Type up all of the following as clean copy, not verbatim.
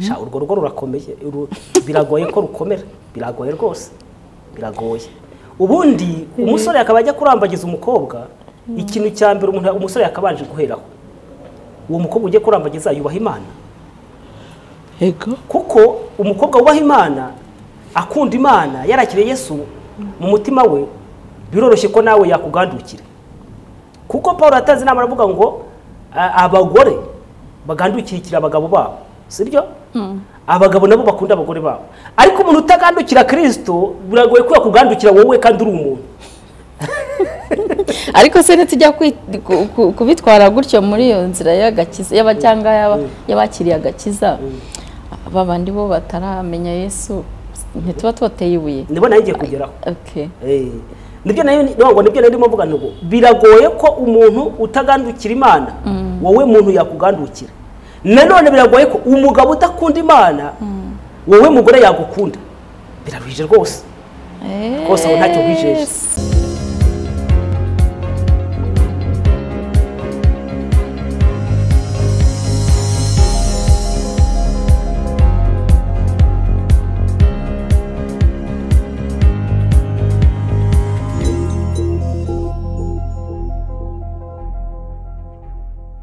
Sha urwo rugo rurakomeye, biragoye ko rukomera, biragoye rwose, biragoye. Ubundi umusore akaba ajya kurambagiza umukobwa, ikintu cya mbere umusore yakabanje guheraho, uwo mukobwa ugiye kurambagiza yubaha Imana. Yego. Kuko umukobwa wubaha Imana, akunda Imana, yarakiriye Yesu mu mutima we, biroroshye ko nawe yakugandukira. Kuko Paul yatanze inama aravuga ngo abagore bagandukira abagabo babo, sibyo? Abagabo nabo bakunda abagore babo. Ariko umuntu utagandukira Kristo biragoye ko yakugandukira wowe kandi uri umuntu. Ariko se ntitujya kubitwara gutyo muri iyo nzira y'agakiza yaba cyangwa y'abakiriye agakiza, babandi bo bataramenya Yesu ntituba tubateye ibuye. Nibo nayo ngiye kugeraho. Okay. Nibyo nayo ngo nibyo narimo mvuga ngo biragoye ko umuntu utagandukira Imana wowe muntu yakugandukira. Nanone biragoye ko umugabo udakunda Imana wowe mugore yagukunda. Biraruhije rwose. Rwose aho ntacyo wijeje.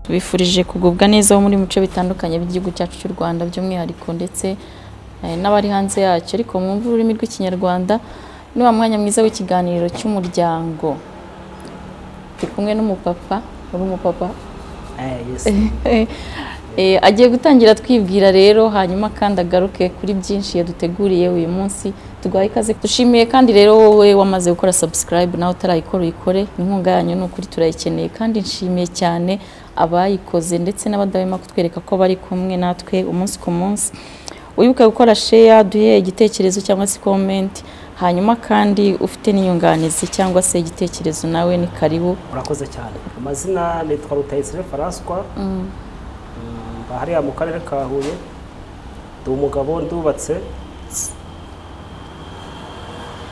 Tubifurije kugubwa neza wo muri muce bitandukanye by'igihugu cyacu cy'u Rwanda by'umwihariko ndetse n'abari hanze yacyo, ariko mwumva ururimi rw'Ikinyarwanda. Ni wa mwanya mwiza w'ikiganiro cy'umuryango. Ndi kumwe n'umupapa, uri umupapa? Yes. Agiye gutangira twibwira rero, hanyuma kandi agaruke kuri byinshi yaduteguriye uyu munsi. Tuguhaye ikaze, dushimiye kandi rero wowe wamaze gukora subscribe, nawe utarayikora uyikore, inkunga yanyu ni ukuri turayikeneye, kandi nshimiye cyane abayikoze ndetse n'abadahwema kutwereka ko bari kumwe natwe umunsi ku munsi. Wibuke gukora share, duhe igitekerezo cyangwa se comment, hanyuma kandi ufite n'inyunganizi cyangwa se igitekerezo nawe ni karibu. Urakoze cyane. Amazina nitwa Rutayisire François. Hariya mu karere ka Huye, ndi umugabo, ndubatse,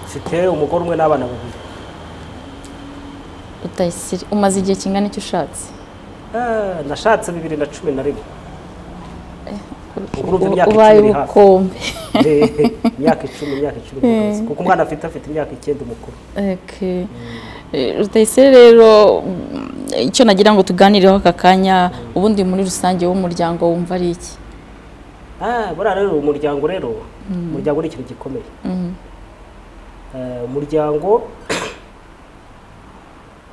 mfite umugore umwe n'abana babiri. Rutayisire, umaze igihe kingana iki ushatse? Nashatse 2011. Ubaye ubukombe. Imyaka 10, kuko umwana afite imyaka 9 mukuru. Okay. Rutayisire rero, icyo nagira ngo tuganireho aka kanya, ubundi muri rusange w'umuryango wumva ari iki? Buriya rero umuryango rero, umuryango ni ikintu gikomeye. Umuryango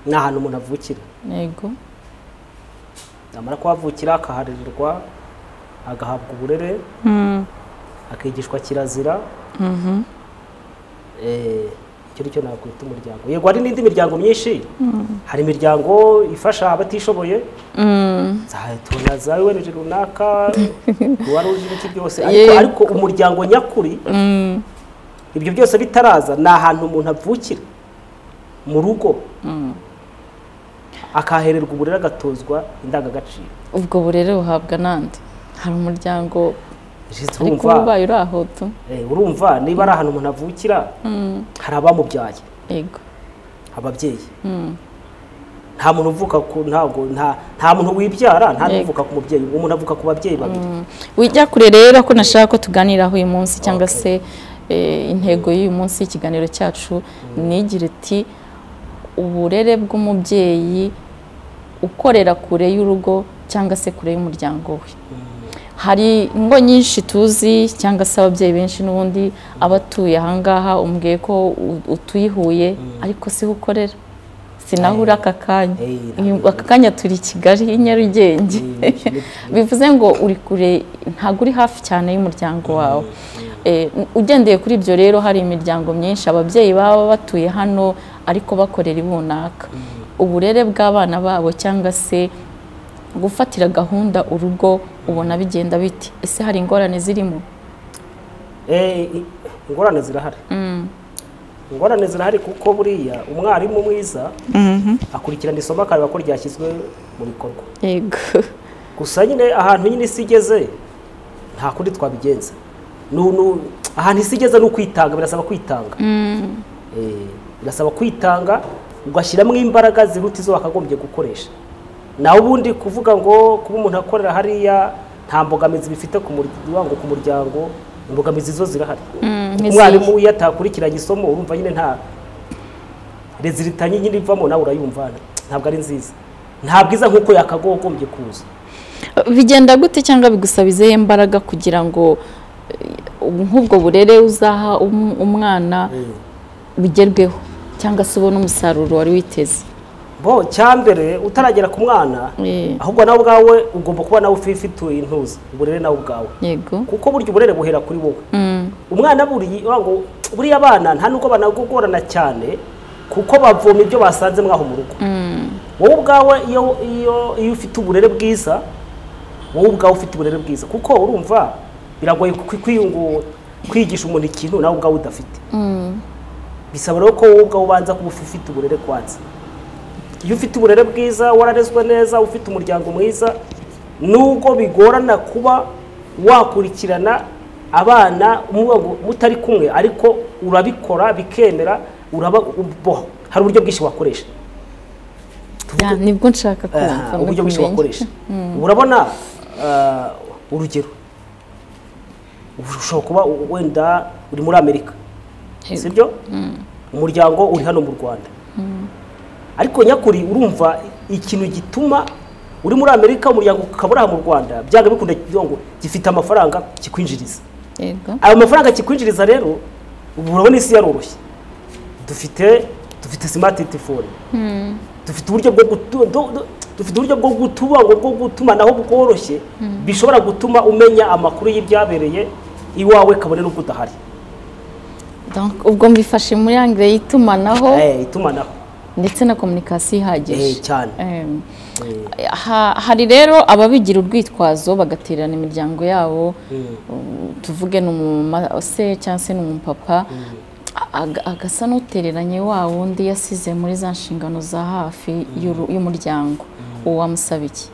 ni ahantu umuntu avukira. Yego. Amara kuhavukira akaharererwa, agahabwa uburere, akigishwa kirazira. Icyo nicyo nakwita umuryango. Yego hari n'indi miryango myinshi. Hari imiryango ifasha abatishoboye. Tubona za ONG runaka, Croix-Rouge, ibiki byose. Ariko umuryango nyakuri, ibyo byose bitaraza, ni ahantu umuntu avukira mu rugo, akahererwa uburere, agatozwa indangagaciro. Ubwo burere buhabwa nande? Hari umuryango ariko ubaye uri aho tu. Urumva niba ari ahantu umuntu avukira, hari abamubyaye. Yego. Ababyeyi. Nta muntu uvuka ku ntabwo nta muntu wibyara, nta n'uvuka ku mubyeyi, umuntu avuka ku babyeyi babiri. Wijya kure rero ko nashaka ko tuganiraho uyu munsi cyangwa se intego y'uyu munsi y'ikiganiro cyacu nigira iti uburere bw'umubyeyi ukorera kure y'urugo cyangwa se kure y'umuryango we. Hari ingo nyinshi tuzi cyangwa se ababyeyi benshi n'ubundi abatuye ahangaha, umbwiye ko utuye Huye ariko siho ukorera, sinahura aka kanya. Aka kanya turi Kigali i Nyarugenge. Bivuze ngo uri kure, ntabwo uri hafi cyane y'umuryango wawe. Ugendeye kuri ibyo rero, hari imiryango myinshi ababyeyi baba batuye hano ariko bakorera ibunaka. Uburere bw'abana babo cyangwa se gufatira gahunda urugo ubona bigenda biti? Ese hari ingorane zirimo? Ingorane zirahari. Ingorane zirahari kuko buriya umwarimu mwiza akurikirana isomo akareba ko ryashyizwe mu bikorwa. Yego. Gusa nyine ahantu nyine isi igeze nta kundi twabigenza. Ahantu isi igeze ni ukwitanga, birasaba kwitanga. Birasaba kwitanga ugashyiramo imbaraga ziruta izo wakagombye gukoresha. Naho ubundi kuvuga ngo kuba umuntu akorera hariya Nta mbogamizi bifite ku muryango, imbogamizi zo zirahari. Umwarimu iyo atakurikiranye isomo urumva nyine nta rezilita nyine ivamo, nawe urayumva ntabwo ari nziza, nta bwiza nk'uko yakagombye kuza. Bigenda gute cyangwa bigusaba izihe mbaraga kugira ngo nk'ubwo burere uzaha umwana bigerweho cyangwa se ubone umusaruro wari witeze? Bo cyambere utaragera ku mwana, ahubwo nawe ubwawe ugomba kuba nawe ufite intuza uburere nawe ubwawe. Kuko burya uburere buhera kuri wowe. Umwana buriya abana nta nubwo banagogorana cyane kuko bavoma ibyo basanze mwaho mu rugo. Wowe ubwawe iyo ufite uburere bwiza, wowe ubwawe ufite uburere bwiza, kuko urumva biragoye kwigisha umuntu ikintu nawe ubwawe udafite. Bisaba rero ko wowe ubwawe ubanza kuba ufite uburere kwanza. Iyo ufite uburere bwiza, wararezwe neza, ufite umuryango mwiza, nubwo bigorana kuba wakurikirana abana mutari kumwe, ariko urabikora bikemera, hari uburyo bwinshi wakoresha. Nibwo nshaka kumva uburyo bwinshi wakoresha. Urabona urugero, ushobora kuba wenda uri muri Amerika, sibyo? Umuryango uri hano mu Rwanda. Ariko nyakuri urumva ikintu gituma uri muri Amerika umuryango ukabura mu Rwanda, byanga bikunda ngo gifite amafaranga kikwinjiriza. Ayo mafaranga kikwinjiriza rero, ubu urabona isi yaroroshye. Dufite smartphone. Dufite uburyo bwo bwo gutumanaho bworoshye, bishobora gutuma umenya amakuru y'ibyabereye iwawe kabone n'ubwo udahari. Donc ubwo mbifashe muri angle y'itumanaho, itumanaho ndetse na communication ihagije cyane. Hari rero ababigira urwitwazo bagaterana imiryango yabo, tuvuge n'umumase cyangwa se n'umupapa agasa n'utereranye wa wundi yasize muri za nshingano za hafi y'umuryango. Uwo wamusaba iki?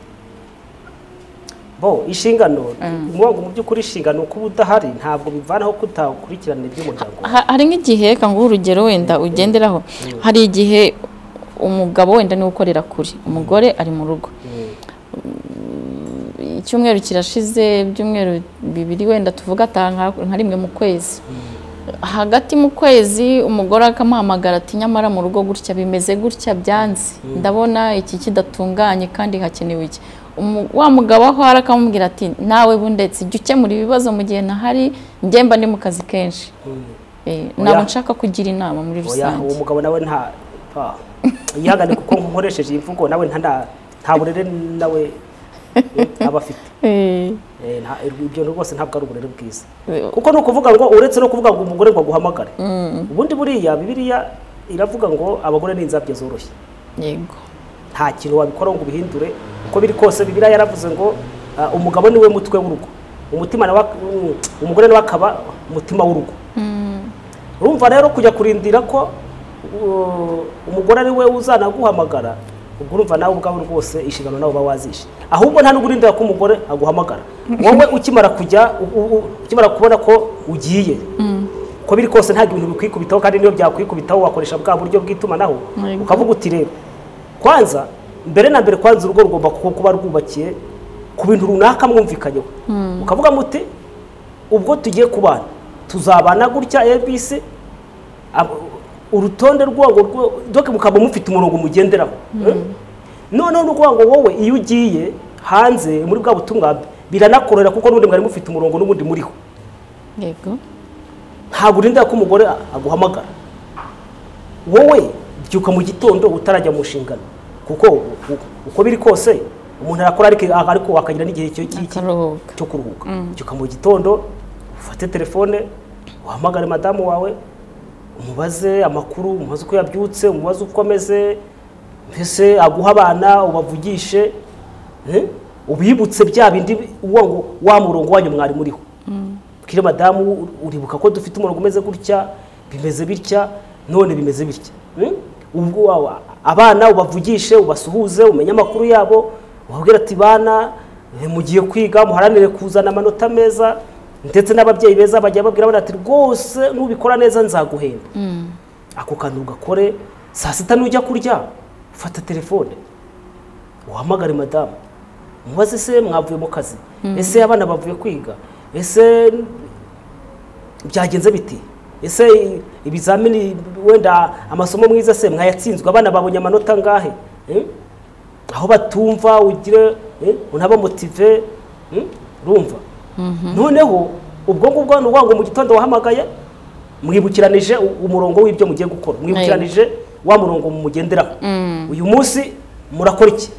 Bo inshingano mu by'ukuri inshingano kuba udahari ntabwo bivanaho kutakurikirana iby'umuryango. Hari nk'igihe kanguha urugero wenda ugenderaho, hari igihe umugabo wenda niwe ukorera kure, umugore ari mu rugo, icyumweru kirashize, ibyumweru bibiri wenda tuvuga nka rimwe mu kwezi, hagati mu kwezi umugore akamuhamagara ati nyamara mu rugo gutya bimeze gutya byanze, ndabona iki kidatunganye kandi hakenewe iki. Wa mugabo aho ari akamubwira ati nawe bundetse jya ukemura ibibazo mu gihe nahari, njye mba ndi mu kazi kenshi. Ntabwo nshaka kugira inama muri rusange. Uwo mugabo nawe nta yihangane kuko nkoresheje iyi mvugo, nawe nta burere nawe aba afite. Ibyo rwose ntabwo ari uburere bwiza, kuko ni ukuvuga ngo uretse no kuvuga ngo umugore ngo aguhamagare, ubundi buriya Bibiliya iravuga ngo abagore ni inzabya zoroshye. Yego, nta kintu wabikora ngo ubihindure uko biri kose. Bibiliya yaravuze ngo umugabo niwe mutwe w'urugo, umutima nawe umugore nawe akaba umutima w'urugo. Urumva rero kujya kurindira ko umugore ari we uzanaguhamagara, ubwo urumva nawe ubwawe rwose inshingano nawe uba wazishe. Ahubwo nta n'ugurindira ko umugore aguhamagara, wowe ukimara kujya ukimara kubona ko ugiye, uko biri kose nta bintu bikwikubitaho, kandi niyo byakwikubitaho wakoresha bwa buryo bw'itumanaho ukavuga uti rero kwanza mbere na mbere kwanza urugo rugomba kuba rwubakiye ku bintu runaka mwumvikanyeho. Ukavuga muti ubwo tugiye kubana tuzabana gutya ABC, urutonde rwago doke mukaba mufite umurongo mugenderaho. Noneho n'ukuvuga ngo wowe iyo ugiye hanze muri bwa butumwa biranakorera, kuko n'ubundi mwari mufite umurongo n'ubundi muriho. Yego, ntabwo urinda ko umugore aguhamagara. Wowe byuka mu gitondo utarajya mu nshingano, kuko uko biri kose umuntu arakora ariko akagira n'igihe cyo kuruhuka. Byuka mu gitondo ufate telefone uhamagare madamu wawe, umubaze amakuru, umubaze uko yabyutse, umubaze uko ameze, mbese aguha abana ubavugishe, ubibutse bya bindi wa murongo wanyu mwari muriho. Kire madamu uribuka ko dufite umurongo umeze gutya, bimeze bitya, none bimeze bitya. Ubwo abana ubavugishe, ubasuhuze, umenye amakuru yabo, ubabwira ati bana mugiye kwiga muharanire kuzana amanota meza, ndetse n'ababyeyi beza bajya babwira abana ati rwose nubikora neza nzaguhemba. Ako kantu ugakore. Saa sita nujya kurya ufata telefone uhamagare madamu, umubaze se mwavuye mu kazi, Ese abana bavuye kwiga? Ese byagenze bite? Ese ibizamini wenda amasomo mwiza se mwayatsinzwe, abana babonye amanota angahe? Aho batumva ugire unabamotive, urumva? Noneho ubwo ngubwo ni ngo mu gitondo wahamagaye mwibukiranije umurongo w'ibyo mugiye gukora, mwibukiranije wa murongo mugenderaho. Uyu munsi murakora iki?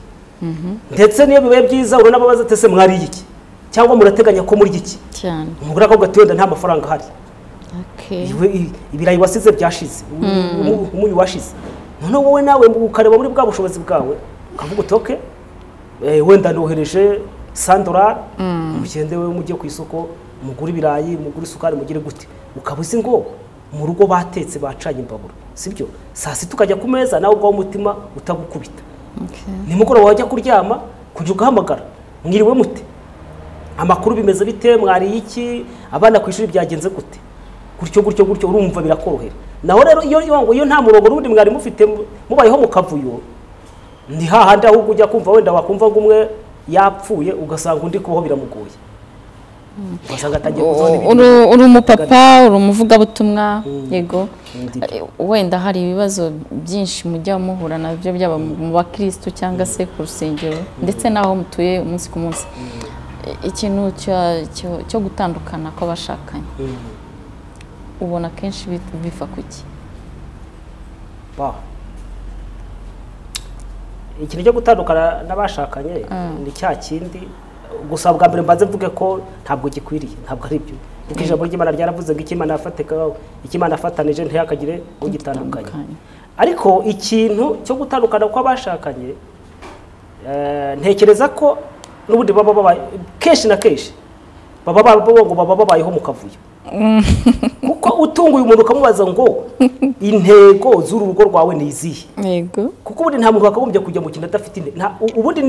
Ndetse niyo bibaye byiza uranababaza ati ese mwariye iki? Cyangwa murateganya ko muri iki? Cyane. Umugore akavuga ati wenda nta mafaranga ahari. Ibirayi wasize byashize, umunyu washize. Noneho wowe nawe ukareba muri bwa bushobozi bwawe ukavuga uti okay, wenda nohereje $100, mugende we mujye ku isoko mugure ibirayi, mugure isukari, mugire gute. Ukaba uzi ngo mu rugo batetse bacanye imbabura, sibyo? Saa sita ukajya ku meza nawe ubwawe umutima utagukubita. Nimugoroba wajya kuryama kujya ugahamagara, mwiriwe mute, amakuru bimeze bite, mwariye iki, abana ku ishuri byagenze gute, gutyo gutyo gutyo, urumva birakorohera. Naho rero iyo nta murongo n'ubundi mwari mufite mubayeho mu kavuyo, ni hahandi ahubwo ujya kumva wenda wakumva ngo umwe yapfuye ugasanga undi kubaho biramugoye. Uri umupapa, uri umuvugabutumwa, yego, wenda hari ibibazo byinshi mujya muhura nabyo byaba mu bakristo cyangwa se ku rusengero ndetse n'aho mutuye umunsi ku munsi. Ikintu cyo gutandukana kw'abashakanye ubona kenshi biva kuki? Ikintu cyo gutandukana n'abashakanye ni cya kindi. Gusa bwa mbere mbanze mvuge ko ntabwo gikwiriye, ntabwo ari byo. Kuko ijambo ry'Imana ryaravuze ngo Imana afateka, Imana afatanije ntiyakagire ugitandukanye. Ariko ikintu cyo gutandukana kw'abashakanye ntekereza ko n'ubundi baba babaye kenshi na kenshi baba ngo baba babayeho mu kavuyo. Kuko utunguye umuntu ukamubaza ngo intego z'urugo rwawe ni izihe? Yego. Kuko ubundi nta muntu wakagombye kujya mu kintu adafite intego. Ubundi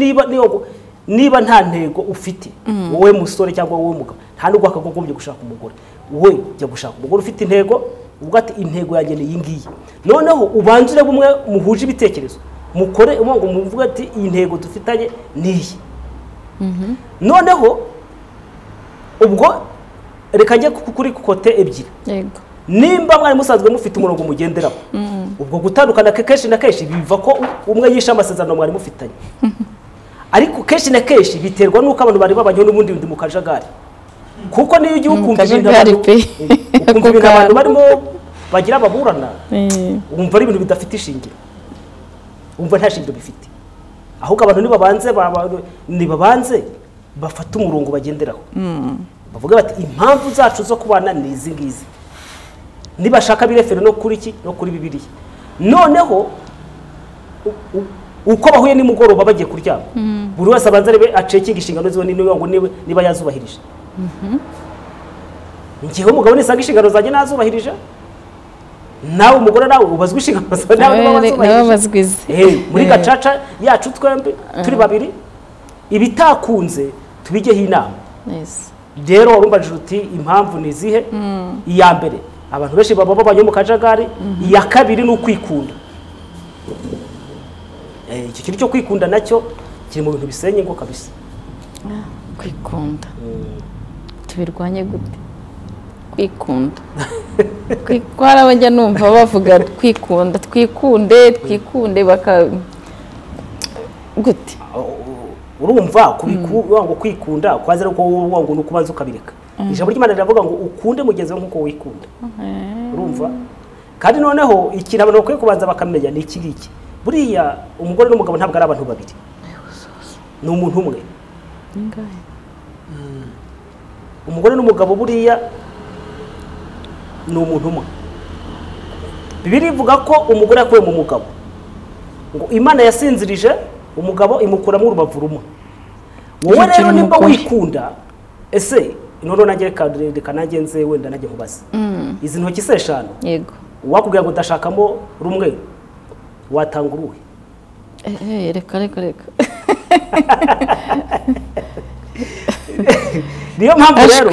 niba nta ntego ufite, wowe musore cyangwa wowe mugabo, nta nubwo wakagombye gushaka umugore. Wowe jya gushaka umugore ufite intego, uvuga ati intego yanjye ni iyi ngiyi. Noneho ubanzire bumwe muhuje ibitekerezo, mukore ngo muvuge ati iyi ntego dufitanye ni iyi. Noneho ubwo reka njye kuri kote ebyiri. Yego. Nimba mwari musanzwe mufite umurongo mugenderaho, ubwo gutandukana kenshi na kenshi biva ko umwe yishe amasezerano mwari mufitanye. Ariko kenshi na kenshi biterwa nuko abantu bari babanyeho n'ubundi ndi mu kajagari. Kuko niyo ugiye ukumva ibintu abantu barimo bagira ababurana, wumva ari ibintu bidafite ishingiro, wumva nta shingiro bifite. Ahubwo abantu nibabanze bafata umurongo bagenderaho, bavuga bati impamvu zacu zo kubana ni izi ngizi, nibashaka birefere no kuri iki no kuri Bibiliya. Noneho uko bahuye nimugoroba bagiye kuryama, buri wese abanza arebe acekinga inshingano ziwe niba ngo niba yazubahirije. Ngewe umugabo nisanga inshingano zanjye nazubahirije, nawe umugore nawe ubazwe inshingano zawe nawe wazubahirije. Muri gacaca yacu twembi turi babiri, ibitakunze tubigeho inama. Rero warumbajije uti impamvu ni izihe? Iya mbere, abantu benshi baba babanye mu kajagari. Iya kabiri ni ukwikunda. Iki kintu cyo kwikunda nacyo kiri mu bintu bisenye ingo kabisa. Kwikunda tubirwanye gute? Kwikunda kwara bajya numva bavuga kwikunda, twikunde twikunde, baka gute? Urumva ngo kwikunda kwaza ko ngo nukubanza ukabireka. Ijambo ry'Imana riravuga ngo ukunde mugenzi wawe nkuko wikunda. Urumva? Kandi noneho ikintu abantu bakwiye kubanza bakamenya ni iki ngiki. Buriya umugore n'umugabo ntabwo ari abantu babiri, ni umuntu umwe. Umugore n'umugabo buriya ni umuntu umwe. Bibiliya ivuga ko umugore yakuwe mu mugabo, ngo Imana yasinzirije umugabo imukuramo urubavu rumwe. Wowe rero nimba wikunda, ese noneho nanjye reka nanjye nze wenda najye nkubaze, izi ntoki se eshanu, yego, uwakubwira ngo ndashakamo rumwe watanga uruhe? Reka reka reka. Niyo mpamvu rero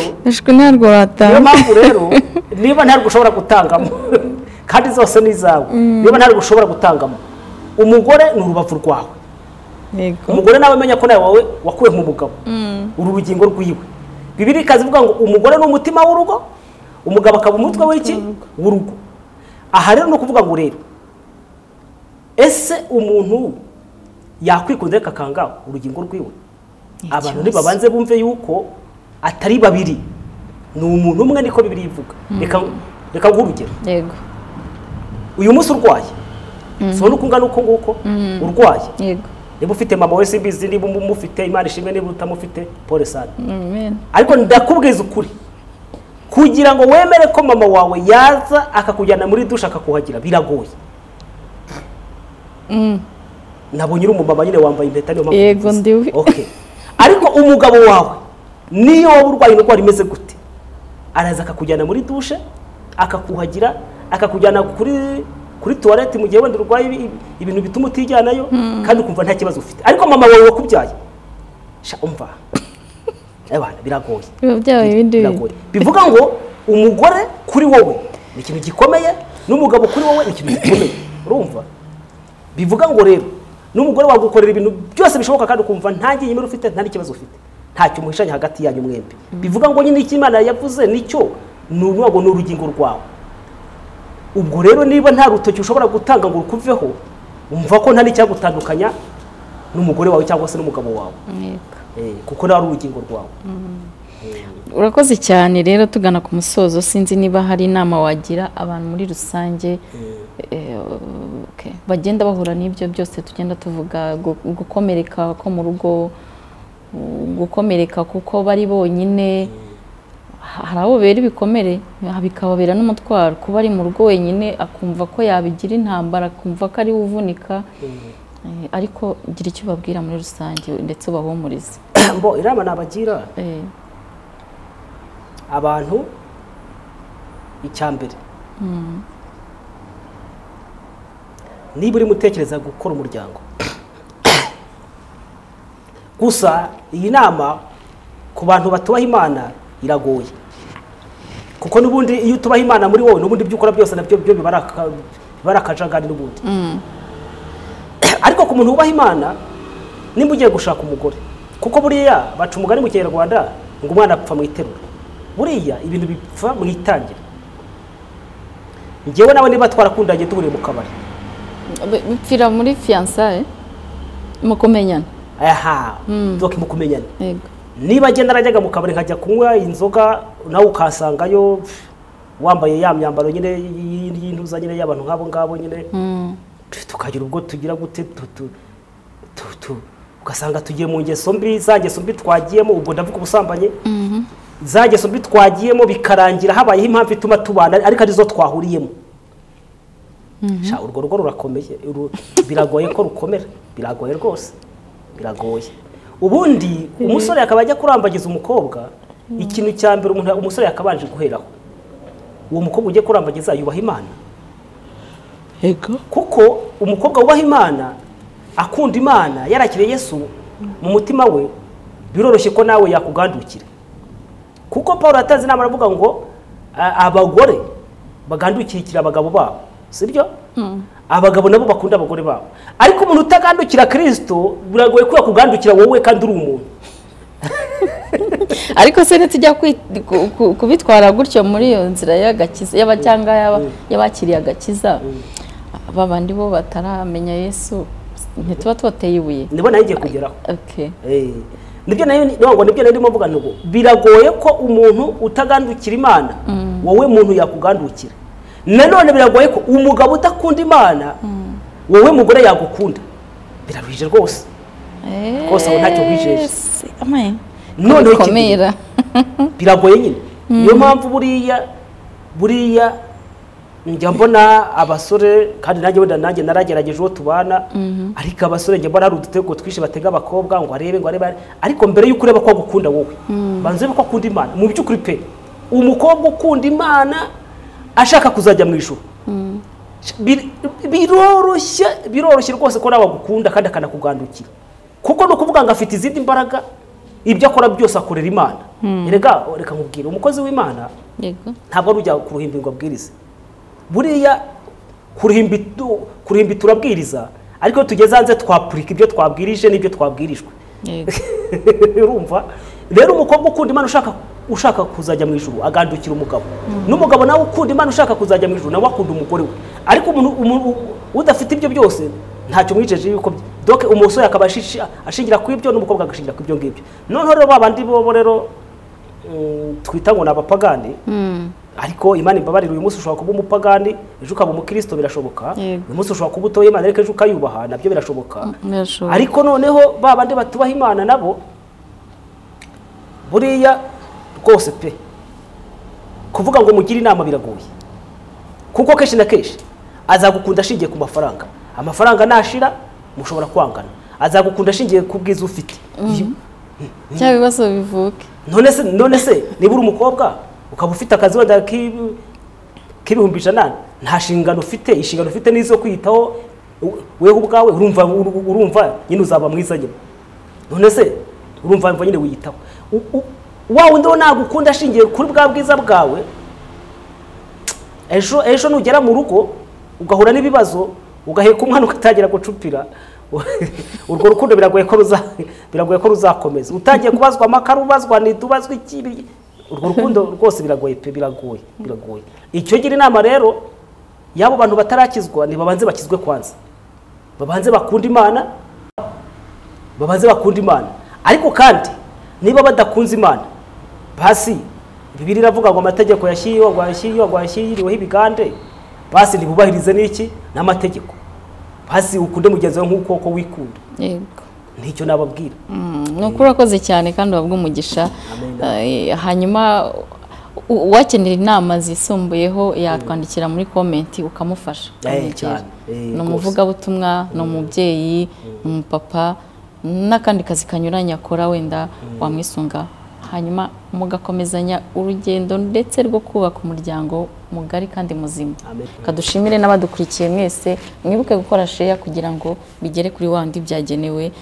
ntabwo watanga. Niyo mpamvu rero niba ntabwo ushobora gutangamo kandi zose ni izawe, niba ntabwo ushobora gutangamo, umugore ni urubavu rwawe. Umugore nawe amenya ko nawe wawe wakuwe mu mugabo, uru rugingo rwiwe. Bibiliya ikazivuga ngo umugore ni umutima w'urugo, umugabo akaba umutwe w'iki w'urugo. Aha rero no kuvuga ngo rero ese umuntu yakwikundira akakanga urugingo rwiwe? Abantu nibabanze bumve yuko atari babiri, ni umuntu umwe, niko Bibiliya ivuga. Reka nguhe urugero. Yego. Uyu munsi urwaye, sibona uko ungana uko nguko urwaye. Yego. Niba ufite mama we simbizi, niba umufite Imana ishimwe, niba utamufite pole sana. Amen. Ariko ndakubwiza ukuri, kugira ngo wemere ko mama wawe yaza akakujyana muri dushe akakuhagira biragoye. Nabonye uri umumama nyine wambaye impeta, niyo mpamvu. Yego ndiwe. Okay. Ariko umugabo wawe niyo waba urwaye indwara imeze gute, araza akakujyana muri dushe akakuhagira, akakujyana kuri toilette mu gihe wenda urwaye ibintu bituma utijyanayo, kandi ukumva nta kibazo ufite. Ariko mama wawe wakubyaye, sha umva ebana biragoye. Biragoye. Bivuga ngo umugore kuri wowe ni ikintu gikomeye, n'umugabo kuri wowe ni ikintu gikomeye. Urumva? Bivuga ngo rero n'umugore wagukorera ibintu byose bishoboka kandi ukumva nta nginyimero ufite, nta n'ikibazo ufite, ntacyo muhishanye hagati yanyu mwembi. Bivuga ngo nyine icyo Imana yavuze nicyo, ni urugingo rwawe. Ubwo rero niba nta rutoki ushobora gutanga ngo rukuveho, umva ko nta n'icyagutandukanya n'umugore wawe cyangwa se n'umugabo wawe. Kuko nari urugingo rwawe. Urakoze cyane. Rero tugana ku musozo, sinzi niba hari inama wagira abantu muri rusange bagenda bahura n'ibyo byose tugenda tuvuga, gukomereka ko mu rugo, gukomereka kuko bari bonyine, hari abo bera ibikomere bikababera n'umutwaro, kuba ari mu rugo wenyine akumva ko yabigira intambara, akumva ko ari uvunika. Ariko gira icyo babwira muri rusange ndetse ubahumurize. Mbo inama nabagira abantu, icyambere niba uri mutekereza gukora umuryango, gusa iyi nama ku bantu batubaha Imana iragoye, kuko n'ubundi iyo utubaha Imana muri wowe n'ubundi ibyo ukora byose nabyo byo biba akajagari n'ubundi. Ariko ku muntu wubaha Imana, nimba ugiye gushaka umugore, kuko buriya baca umugani mu Kinyarwanda ngo umwana apfa mu iterura, buriya ibintu bipfa mu itangira. Njyewe nawe niba twarakundanye duhuriye mu kabari, bipfira muri fiançailles, mu kumenyana. Aha, donc mu kumenyana. Niba agenda arajyaga mu kabari nkajya kunywa inzoga, nawe ukasangayo wambaye ya myambaro nyine y'intuza nyine y'abantu nk'abo ngabo nyine, tukagira ubwo tugira gute, ugasanga tugiye mu ngeso mbi, za ngeso mbi twagiyemo, ubwo ndavuga ubusambanyi, za ngeso mbi twagiyemo bikarangira habayeho impamvu ituma tubana ariko arizo twahuriyemo. Sha urwo rugo rurakomeye, biragoye ko rukomera, biragoye rwose, biragoye. Ubundi umusore akaba ajya kurambagiza umukobwa, ikintu cya mbere umusore yakabanje guheraho, uwo mukobwa ugiye kurambagiza yubaha Imana. Yego. Kuko umukobwa wubaha Imana, akunda Imana, yarakiriye Yesu mu mutima we, biroroshye ko nawe yakugandukira. Kuko Paul yatanze inama aravuga ngo abagore bagandukira abagabo babo, sibyo? Abagabo nabo bakunda abagore babo. Ariko umuntu utagandukira Kristo biragoye ko yakugandukira wowe kandi uri umuntu. Ariko se ntitujya kubitwara gutyo muri iyo nzira y'agakiza, yaba cyangwa y'abakiriye agakiza, babandi bo bataramenya Yesu ntituba tubateye ibuye. Nibwo nayo ngiye kugeraho. Okay. Nibyo nayo ngo nibyo narimo mvuga ngo biragoye ko umuntu utagandukira Imana wowe muntu yakugandukira. Nanone biragoye ko umugabo udakunda Imana wowe mugore yagukunda. Biraruhije rwose. Rwose aho ntacyo wijeje. Amen. None komera. Biragoye nyine. Niyo mpamvu buriya njya mbona abasore, kandi nanjye wenda nanjye naragerageje uwo tubana, ariko abasore njya mbona hari udutego twinshi batega abakobwa ngo arebe ngo arebe, ariko mbere y'uko ureba ko agukunda wowe, banze urebe ko akunda Imana. Mu by'ukuri pe, umukobwa ukunda Imana ashaka kuzajya mu ijuru, biroroshye rwose ko nawe agukunda kandi akanakugandukira, kuko ni ukuvuga ngo afite izindi mbaraga, ibyo akora byose akorera Imana. Erega reka nkubwire, umukozi w'Imana ntabwo ari ujya ku ruhimbi ngo abwirize. Buriya kuruhimbi turabwiriza, Ariko tugeze hanze twapurika ibyo twabwirije n'ibyo twabwirijwe. Urumva rero umukobwa ukunda Imana ushaka kuzajya mu ijuru agandukira umugabo, n'umugabo nawe ukunda Imana ushaka kuzajya mu ijuru nawe akunda umugore we. Ariko umuntu udafite ibyo byose ntacyo mwijeje yuko donc umusore akaba ashingira ku ibyo n'umukobwa agashingira ku ibyo ngibyo. Noneho rero babandi bo rero twita ngo n'abapagani, ariko Imana imbabarira, uyu munsi ushobora kuba umupagani ejo ukaba umukristo, birashoboka. Uyu munsi ushobora kuba utoye Imana ariko ejo ukayubaha, nabyo birashoboka. Ariko noneho babandi batubaha Imana nabo buriya rwose pe kuvuga ngo mugire inama biragoye, kuko kenshi na kenshi azagukunda ashingiye ku mafaranga, amafaranga nashira mushobora kwangana, azagukunda ashingiye ku bwiza ufite. Cya bibazo bivuke. None se niba uri umukobwa ukaba ufite akazi wenda k'100,000, nta shingano ufite, inshingano ufite nizo kwitaho wewe ubwawe, urumva nyine uzaba mwiza nyine. None se urumva nyine wiyitaho. Wa wundi nagukunda ashingiye kuri bwa bwiza bwawe, ejo nugera mu rugo ugahura n'ibibazo, ugaheka umwana ugatangira gucupira, urwo rukundo biragoye ko ruzakomeza. Utangiye kubazwa amakara, ubazwa nitubazwa iki, urwo rukundo rwose biragoye pe, biragoye. Icyo gira inama rero yabo bantu batarakizwa, ni babanze bakizwe kwanza, babanze bakunda Imana, babanze bakunda Imana. Ariko kandi niba badakunze Imana, basi Bibiliya iravuga ngo amategeko yashyiriweho ibigande, basi ntibubahirize n'iki n'amategeko, basi ukunde mugenzi wawe nk'uko ko wikunda. Yego, nicyo nababwira. Nuko urakoze cyane kandi wabwo umugisha. Hanyuma uwakenera inama zisumbuyeho yatwandikira muri comment ukamufasha. Ni umuvugabutumwa, ni umubyeyi, ni umupapa, n'akandi kazi kanyuranye akora, wenda wamwisunga, hanyuma mugakomezanya urugendo ndetse rwo kubaka umuryango mugari kandi muzima. Kadushimire n'abadukurikiye mwese, mwibuke gukora share kugira ngo bigere kuri wandi byagenewe,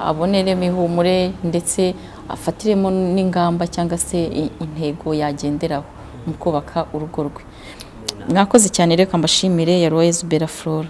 aboneremo ihumure ndetse afatiremo n'ingamba cyangwa se intego yagenderaho mu kubaka urugo rwe. Mwakoze cyane, reka mbashimire. Ya Rose Bella Flora.